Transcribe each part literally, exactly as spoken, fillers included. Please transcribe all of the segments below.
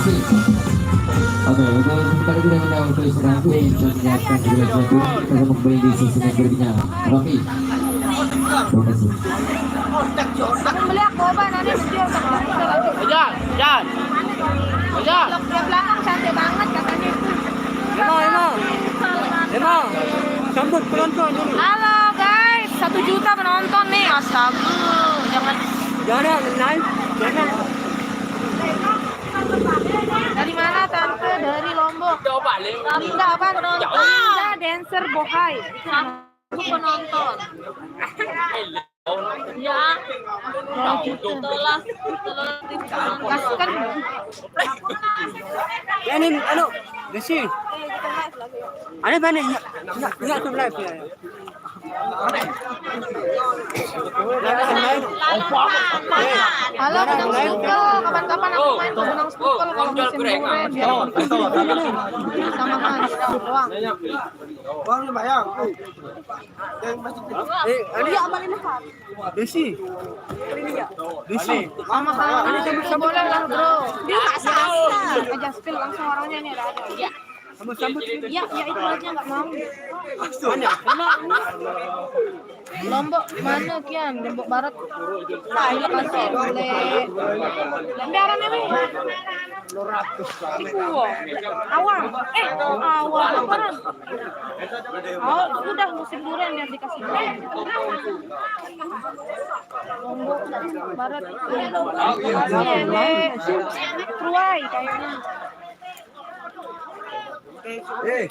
Oke, untuk sementara kita minta untuk istirahat dulu, kita menyiapkan segala sesuatu. Kita akan kembali di sesi yang berikutnya. Raffi, terima kasih. Beli aku apa nanti, nanti otak aku udah lagi. Jan, Jan. Jan. Blok dia belakang cantik banget katanya itu. Emang, emang. Emang. Sambut penonton dulu. Halo guys, satu juta penonton nih, astaga. Jangan. Jangan, naik. Jangan. Dari mana tante? Dari Lombok. Coba, Lin. Linda apa? Penonton. Jauh. Linda dancer bohai. Itu nama aku penonton. Ya. Telah, telah, telah. Kasihkan. Ya, ini, anu, Desi. Ada mana? Ya, ya, ya, live ya. Halo, Benang Sprinkle. Kapan-kapan aku main ke Benang Sprinkle kalau musim durian, biar sama Mas doang. Uang bayar. Eh, ini Desi. Desi. Sama-sama. Ini boleh lah, bro. Dia nggak salah. Aja spill langsung orangnya nih, ada. Sambut, sambut. Ya, ya itu aja nggak mau. Mana? Lombok mana kian? Lombok Barat. Nah, ini pasti boleh. Kendaraan ini. Awang. Eh, awang. Oh, udah musim durian yang dikasih durian. Lombok Barat. Iya, deh. Kruai kayaknya. Eh,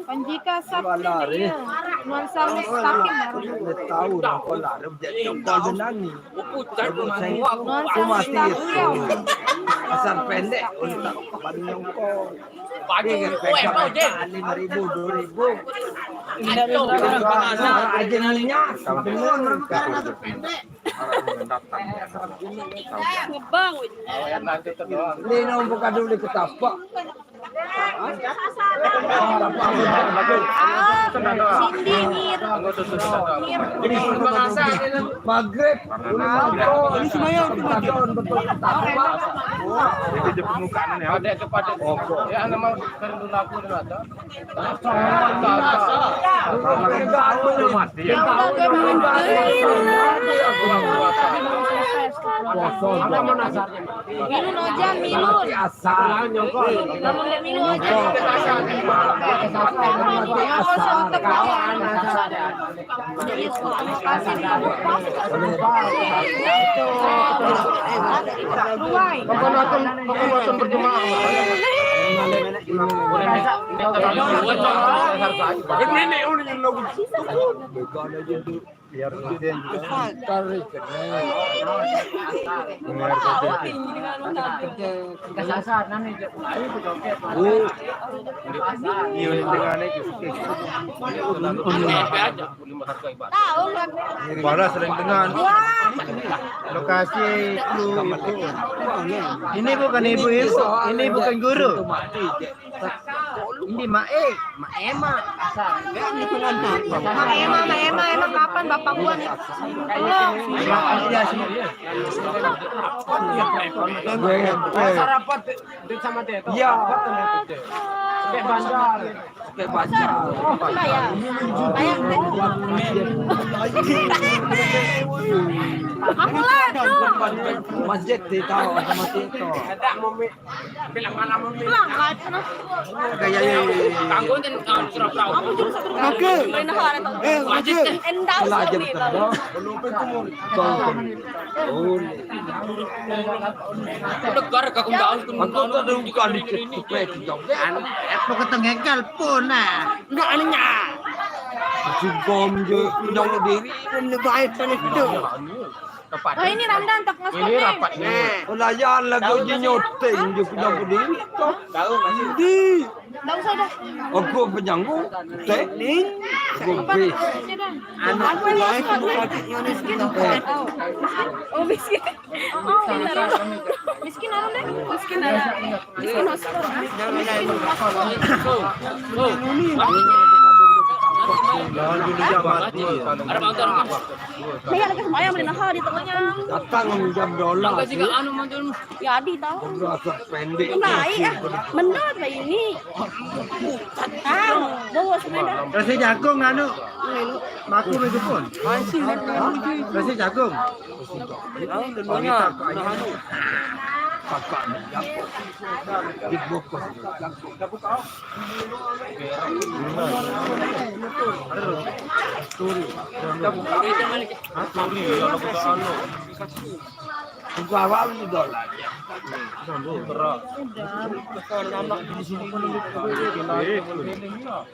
Panjika Sabtu lari. Nuansa mustaqim. Tahu dah kau lari jadi kau nani. Nuansa mustaqim. Asal pendek, otak paling nyongkol. Dia kan pendek, lima ribu, dua ribu. Aja nanya, bener. Ngebang. Ini nombor kado di ketapak. Ah, Cindy Mir. Mir. Maghrib. Ini semuanya untuk betul ketapak. Itu je permukaan ini. Ada tempat. Ya, nama kerinduan aku ada. Milun aja, Milun. Kamu ndak Milun aja. Awas, otak. Kasih dulu. Ruai. Kapan nonton, kapan nonton berjemaah? Ini, ini, ini, ini. Biar rutin. Biar rutin. Kesasar, nanti dia. Oh. Iya, ini tengahnya gitu. Tahu lah. Mana sering dengan. Wah. Lokasi itu, itu. Ini bukan ibu-ibu, ini bukan guru. Ini Mae, Mae Ema. Mae Ema, Mae Ema, emang kapan bapak gua nih? Belum. Iya, iya, sih. Gue, gue. Masa rapat, Dit, sama Teto? Iya. Rapat sama Teto. Sampai bandar. Sampai bandar. Apa ya? Kayak aku lah tuh. Masjid di tahu sama Teto. Ada mau mi-, bilang mana mau mi-, bilang lah, itu nah. Gaya, ya, ya, ya. Tanggung dan, uh, surau-surau. Aku juga satu kali. Oke. Main hal ada. Eh, oke. Endang. Lah, jam sendiri. Terus. Negara kagum daun pun. Aku tuh ada bukan di cepat. Apa ketengah kalpon, nah? Enggak, anehnya. Singkom je, punya diri. Kan lebay panas tu. Oh, ini Ramdan tak nge-stop ni. Ini rapat ni. Nah. Oh, layan lagu je nyoteng je punya diri. Tahu masih. Di. Tak usah dah. Aku penyanggu. Teh. Ni. Apa namanya dah? Anak apa ni? Miskin. Oh, miskin. Oh, miskin. Miskin apa deh? Miskin apa? Miskin hospital. Miskin hospital. Saya lagi sembahyang boleh nahan di tengahnya. Datang jam dolar. Kasih ke anu mantul. Ya, Adi tahu. Berasa pendek. Itu naik ah. Benar bayi ini. Ah, bawa sepeda. Rasa jagung anu. Maku itu pun. Rasa jagung. Kakak ni jagung. Dibungkus. Tunggu awal ni dolar.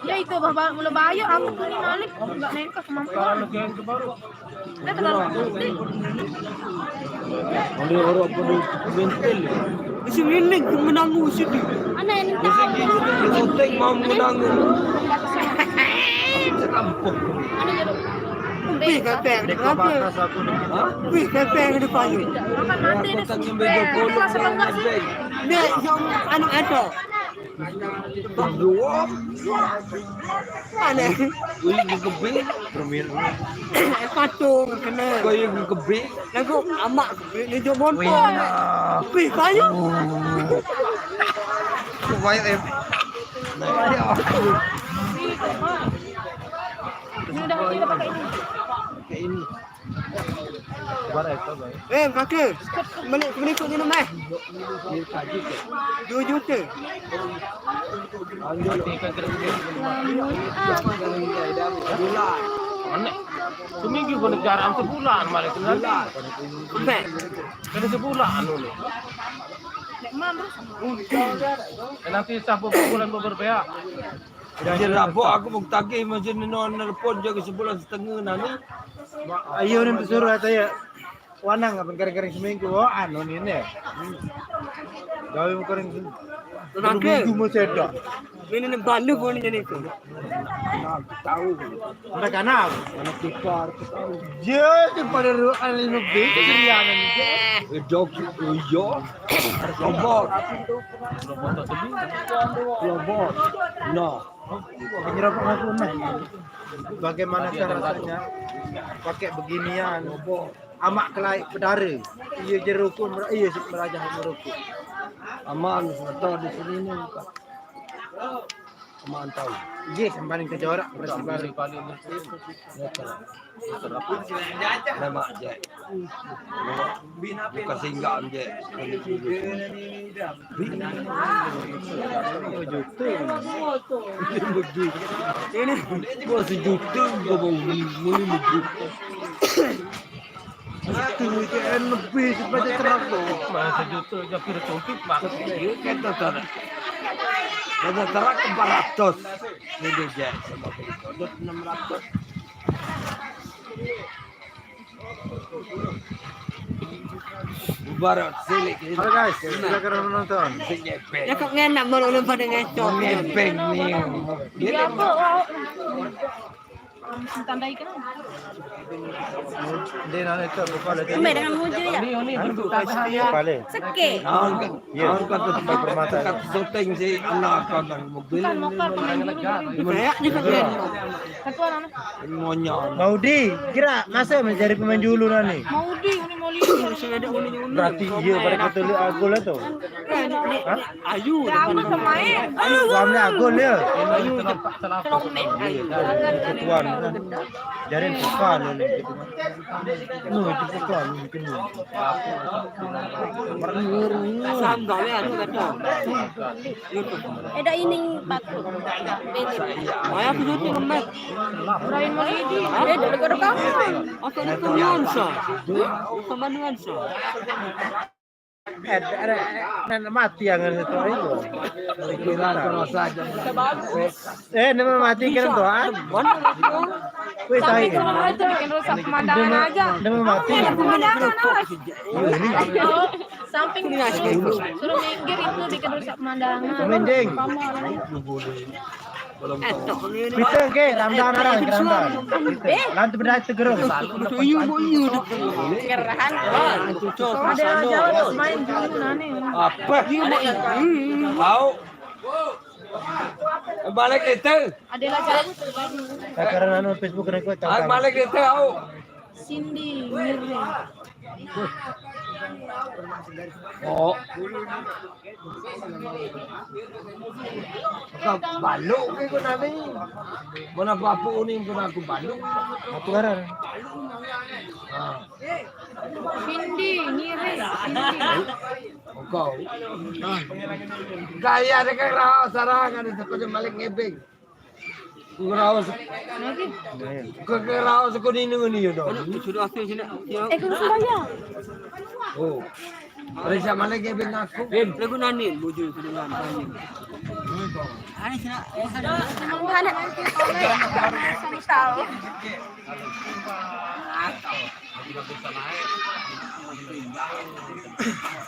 Ya itu bah, bah, mula bayar aku tu ni malik enggak nengkah kemampuan. Dia terlalu putih. Ada orang pun mentel. Isi milik menanggung sini. Anak yang tahu. Isi mau menanggung. Sekampung. Wih, kepeng. Kenapa? Wih, kepeng di payu. Makan mati dah. Dia yang anu ada. Belum. Mana? Wih, kepeng. Patung kena. Kau yang kepeng. Lagu amak ni jom montor. Wih, payu. Wih, payu, eh. Ini udah, ini udah pakai ini. Pakai ini. Sabar ya, sabar. Eh, kaki. Balik, balik tu minum eh. Dua juta. Aneh. Seminggu pun jarang sebulan malah kenal. Bulan. Kena sebulan dulu. Nanti sah bulan beberapa. Dia rabok aku mau tagih macam ni, non nelpon je ke sebulan setengah nanti. Ayo nanti suruh saya. Wanang apa kering-kering seminggu? Oh, anu ni ni. Gawe kering seminggu. Minggu masih ada. Ini ni balu pun jadi tu. Tahu. Mereka nak. Anak tikar. Ya, tu pada ruang lima B keceriaan ni. Eh, dok, oh iya. Robot. Robot. No. Penyerobot aku nah. Bagaimanakah rasanya pakai beginian? Amak kelai bedara. Iya jerukun, iya merajah merukun. Aman sebetul di sini ni. Aman tahu. Iya, sampai ke jorak berarti baru. Lemak je. Bukan singgah je. Ini dua sejuta, gua mau beli, beli juta. Itu itu lebih supaya terang tu. Mana sejuta je kira tuntut mak. Iya, kata tak. Kata terang empat ratus. Ini dia je sama beli enam ratus. Barat silik. Halo guys, silakan menonton. Cakap ngenak baru lompat dengan cok. Ngepeng ni. Dia apa? Tandai kan? Dia nak letak bukan letak. Ambil dengan muja ya. Ini ini bentuk tak bahaya. Kepala. Sekek. Naon kan? Ya. Naon kan tu tempat permata. Kat syuting si anak kan mobil. Bukan lokal pemain dulu. Kayak ni kan. Ketua nama? Monyong. Maudi, kira masa menjadi pemain julu nani? Maudi, ini mau lihat. Berarti iya pada kata lu aku lah tu. Hah? Ayu. Sama pemain. Ayu, kami aku dia. Ayu cepat salah. Selomit. Ketuan. Jadi bukan ni. Nuh, itu bukan ni. Sandal ya, anu kata. Eda ining patut. Maya aku jatuh lemak. Ibrahim Maulidi. Eh, dari kau kamu. Apa itu nuansa? Sama nuansa. Eh, ada, ada mati yang itu itu. Kira terus aja. Eh, nama mati kira tu ah. Mana itu? Wih, tai. Itu bikin rusak pemandangan aja. Nama mati. Pemandangan awas. Samping suruh minggir itu bikin rusak pemandangan. Mending. Kita ke Ramdan orang ke Ramdan. Lantu benda tegerung. Gerahan. Ada jauh main dulu nani. Apa? Tahu. Balik itu. Adalah jauh. Karena anu Facebook record Ah, balik itu au. Cindy Mirna. Oh. Ka balok ke ko nani. Mana bapu ni ko aku balok. Apa karena? Ah. Cindy Mirna. Cindy. Kau. Gaya dekat rawa sarang ada tempat balik ngebeng. Rawa. Kau rawa sekolah ini ni yo dong. Sudah asli sini. Ya. Eh, kau sembahyang. Oh. Periksa mana ngebeng aku. Lagu nani bujur tu dengan nani. Ani sini. Mana? Tahu.